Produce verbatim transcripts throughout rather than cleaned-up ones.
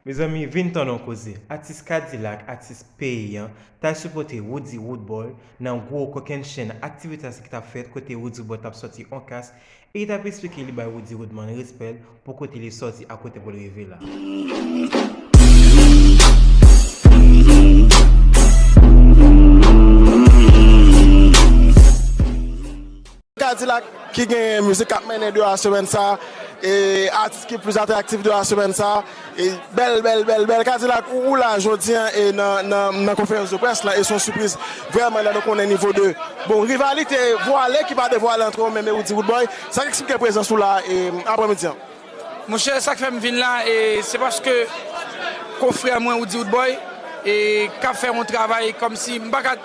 Mezanmi, vin tann yon koze. Atis Kadilak, atis peyi an, t al sipòte Roody Roodboy nan gwo kokennchenn aktivite sa ki t ap fèt kote Roody Roodboy t ap sòti on kas e li t ap esplike li bay Roody Roodboy respè l pou kote li sòti ak kote pou l rive la. Kadilak ki genyen mizik k ap mennen deyò a semèn sa a, e atis ki plis atraktif deyò a semèn sa a, e bèl, bèl, bèl, bèl. Kadilak, ou, ou la jodi an, e nan, nan, nan konferans de près la, e se yon sipriz vrèman lè nou konnen nivo de, bon, rivalite vwale ki pa devwale ant ou menm e Roody Roodboy, sa k eksplike prezans ou la, e aprèmidi an? Monchè, sa k fè m vin la, e se paske konfrè mwen, Roody Roodboy, e k ap fè yon travay kòmsi m pa ka,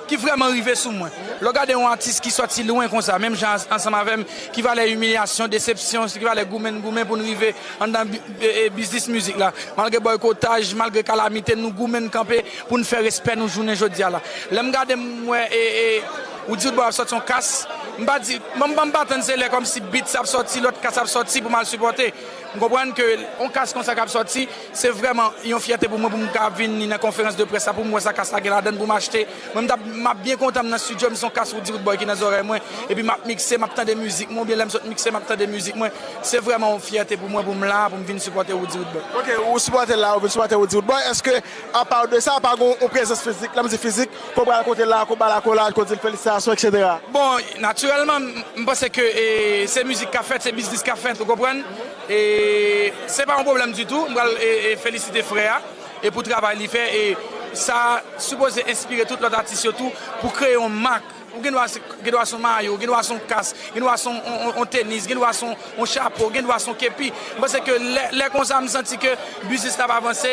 ki vrèman rive sou mwen. Lè w gade yon atis ki sòti lwen konsa, menm jan ansanm avè m, ki valè imilyasyon, desepsyon, ki valè goumen n goumen pou n rive anndan bi- e- e biznis mizik la. Malgre bòykotaj, malgre kalamite, nou goumen n kanpe pou n fè respè nou jounen jodi a la. Lè m gade m wè e, e, Roody Roodboy ap sòti yon kas, m pa di, m, m, m pa tann se lè kòmsi beats ap sòti, lòt kas ap sòti pou m al sipòte. M konprann ke yon kas konsa k ap sòti, se vrèman yon fyète pou mwen pou m ka vini nan konferans de près la, pou m wè sa kas la gen ladan l pou m achte. Mwen, m t ap, m ap byen kontan, m nan estidyo, m se yon kas Roody Roodboy ki nan zòrèy mwen, epi m ap mikse, m ap tande mizik mwen, oubyen lè m sot mikse, m ap tande mizik mwen. Se vrèman yon fyète pou mwen, pou m la, pou m vin sipòte Roody Roodboy. Ok, ou sipòte l la, ou vin sipòte Roody Roodboy. Èske, apa de sa, pa gen yon prezans fizik, lè m di fizik, ke w pral kote l la, ke w ba l akolad, ke w di l felisitasyon, etsetera? Bon, natirèlman, m, m panse ke, e, se mizik k ap fèt, se biznis k ap fèt, ou konprann? E se pa yon pwoblèm ditou. M pral, e, e, felisite frè a, e pou travay li fè, e sa sipoze enspire tout lòt atis yo tou pou kreye yon mak. Ou gen dwa se, gen dwa se yon mayo, gen dwa se yon kas, gen dwa se yon, yon, yon, yon tenis, gen dwa se yon, yon chapo, gen dwa se yon kepi. M panse ke lè, lè konsa, m santi ke biznis la ap avanse,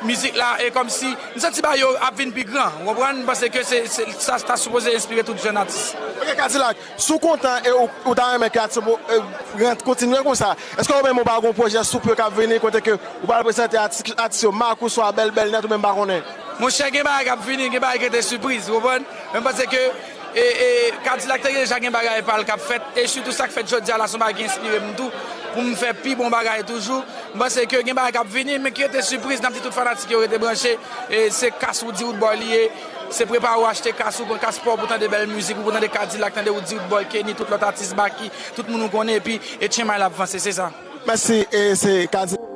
mizik la, e kòmsi, m santi bagay yo ap vin pi gran, ou konprann? M panse ke se, se, sa ta sipoze enspire tout jèn atis. Ok, Kadilak, si w kontan e ou, ou ta renmen ke atis yo, e, rant kontinye konsa, èske ou menm ou pa gen yon pwojè sou pye k ap vini kote ke ou pral prezante atis, atis yo mak ou swa bèl bèl nèt ou menm pa konnen? Monchè, gen bagay k ap vini, gen bagay ki rete sipriz, ou konprann? Men m panse ke, e, e, Kadilak te deja gen bagay pa l k ap fèt, e sitou sa k fèt jodi a la, se yon bagay ki enspire m tou, pou m fè pi bon bagay toujou. M panse ke gen bagay k ap vini, men ki rete sipriz, n ap di tout fanatik yo rete branche, e se kas Roody Roodboy li ye, se prepare w achte kas ou, pran kas pa w pou tande bèl mizik, ou pou tande Kadilak, tande Roody Roodboy, Kenny, tout lòt atis, Baky, tout moun ou konnen, epi, e tchenmay la ap vanse, se sa. Mèsi, e se Kadilak.